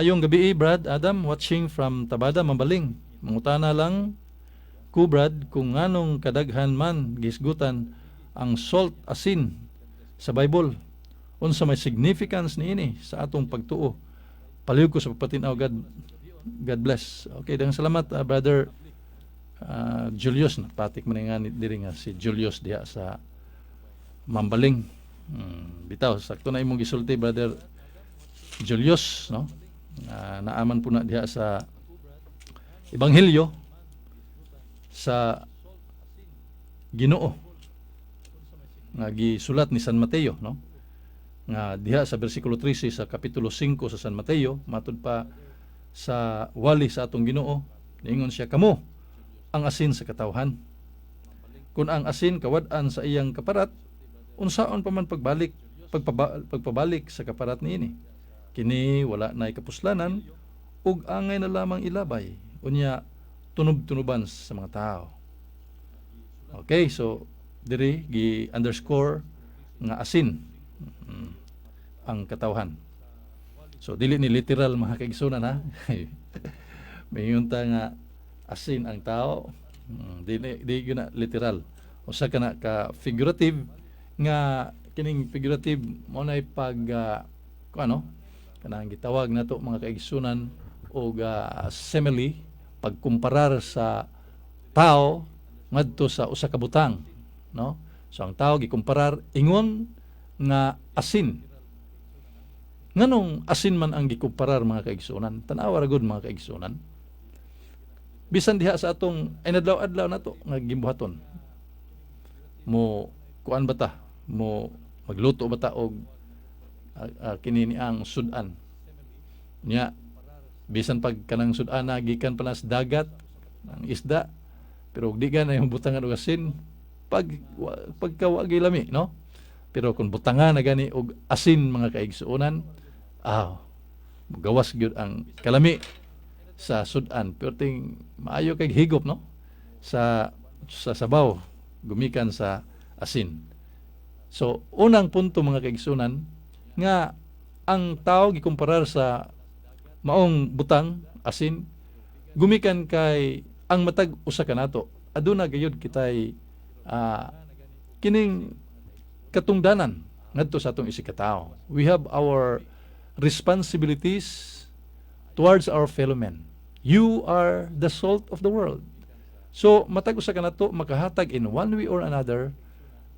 Maayong gabii, Brad Adam, watching from Tabada, Mambaling. Mangutana lang ko, Brad, kung nganong kadaghan man gihisgutan ang salt, asin, sa Bible. Unsa may significance niini sa atong pagtuo? Palihog ko sa pagpatinaw. God bless. Okay, daghang salamat, Brother Julius. Patik man nga ni diri nga si Julius diha sa Mambaling. Bitaw sakto na imong gisulti, Brother Julius, no? Naaman po na diha sa Ebanghelyo sa Ginoo nga gisulat ni San Mateo, no, nga diha sa bersikulo 13 sa kapitulo 5 sa San Mateo, matud pa sa wali sa atong Ginoo, niingon siya, "Kamo ang asin sa katawhan. Kung ang asin kawad-an sa iyang kaparat, unsaon pa man pagpabalik sa kaparat niini? Kini wala nay kapuslanan ug angay na lamang ilabay, unya tunob-tunoban sa mga tao." Okay, so diri gi underscore nga asin ang katawhan. So dili ni literal, mga kaigsunan, ha. Mayon ta nga asin ang tao, dili di gyud na literal. Usa ka na ka figurative nga kining figurative mo nay pag kung ano kanang gitawag nato, mga kaigsunan, og simile, pagkumparar sa tao ngadto sa usa ka butang, no? So ang tao gikumparar ingon nga asin. Nganong asin man ang gikumparar, mga kaigsunan? Tan-awa ra gud, mga kaigsunan, bisan diha sa atong inadlaw-adlaw nato nga gimbuhaton, mo kuan ba ta, mo magluto ba ta og kini ni ang sudan nya, bisan pag kanang sudan na gikan pa na sa dagat ang isda, pero og di gani yung butangan og asin, pagka wa lami, no? Pero kung butangan na gani og asin, mga kaigsuonan, gawas gyud ang kalami sa sudan, perting maayo kay higop, no, sa sabaw gumikan sa asin. So unang punto, mga kaigsunan, nga ang tao gikumparar sa maong butang, asin, gumikan kay ang matag usa kanato aduna gayud kitay kining katungdanan ngadto sa atong isigkatao. We have our responsibilities towards our fellow men. You are the salt of the world. So matag usa kanato makahatag in one way or another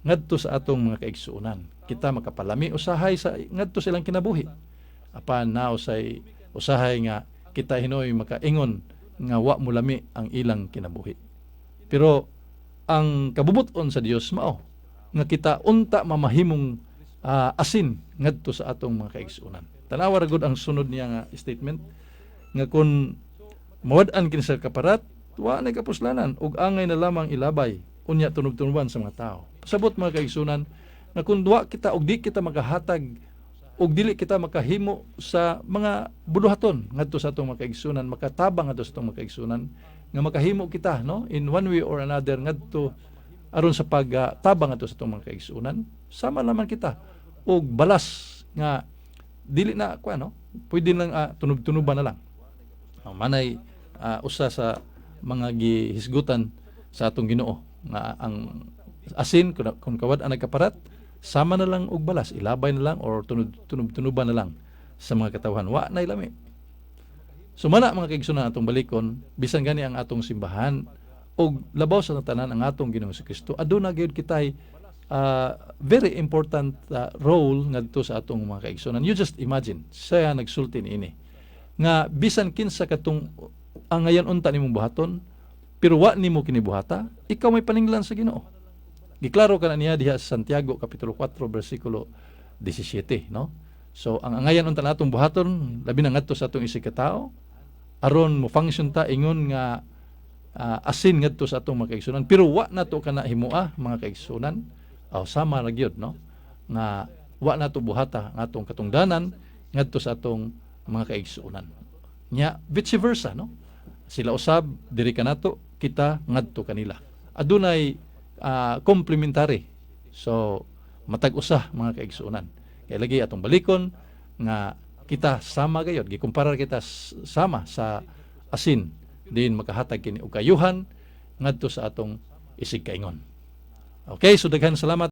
ngadto sa atong mga kaigsuonan. Kita makapalami usahay sa ngadto silang kinabuhi, apan na usay usahay nga kita hinoy makaingon nga wa mo lami ang ilang kinabuhi. Pero ang kabubut-on sa Dios mao nga kita unta mamahimong asin ngadto sa atong mga kaigsuonan. Tanawa ra gud ang sunod niya nga statement nga kung mawad-an kini sa kaparat, wa nay kapuslanan ug angay na lamang ilabay, unya tunob-tunoban sa mga tao. Pasabot, mga kaigsunan, nga kung wa kita og di kita makahatag ug dili kita makahimo sa mga buluhaton ngadto sa atong mga kaigsunan, makatabang ngadto sa atong mga kaigsunan, nga makahimo kita, no, in one way or another ngadto aron sa pagtabang ngadto sa atong mga kaigsunan, sama naman kita og balas nga dili na kuan, no, pwede lang tunob-tunoban na lang. Manay usa sa mga gihisgutan sa atong Ginoo nga ang asin kung kawad ang nagkaparat, sama na lang og balas, ilabay na lang or tunob tunob tunuban na lang sa mga katawhan, wa nay lami. So mana, mga kaigsunan, atong balikon, bisan gani ang atong simbahan og labaw sa tanan ang atong Ginoong Kristo, aduna gyud kitay very important role ngadto sa atong mga kaigsunan. You just imagine, siya nagsulti niini nga bisan kinsa katong ang ngayon unta nimong buhaton, pero wa nimo kini buhata, ikaw may paninglan sa Ginoo. Giklaro ka na niya diha sa Santiago kapitulo 4 bersikulo 17, no? So ang angayan unta natong buhaton, labi na ngadto sa atong isigkatao, aron mo function ta ingon nga asin ngadto sa atong mga kaigsunan, pero wa nato kana himua, mga kaigsunan, aw sama ra gyud, no, nga wa nato buhata ang atong katungdanan ngadto sa atong mga kaigsuonan. Nya vice versa, no? Sila usab diri kanato, kita ngadto kanila. Adunay complementary. So matag usa, mga kaigsuonan. Kay lagi atong balikon nga Kita sama gayod, gikumpara kita sama sa asin din makahatag kini og kayuhan ngadto sa atong isigkaingon. Okay, so daghan salamat.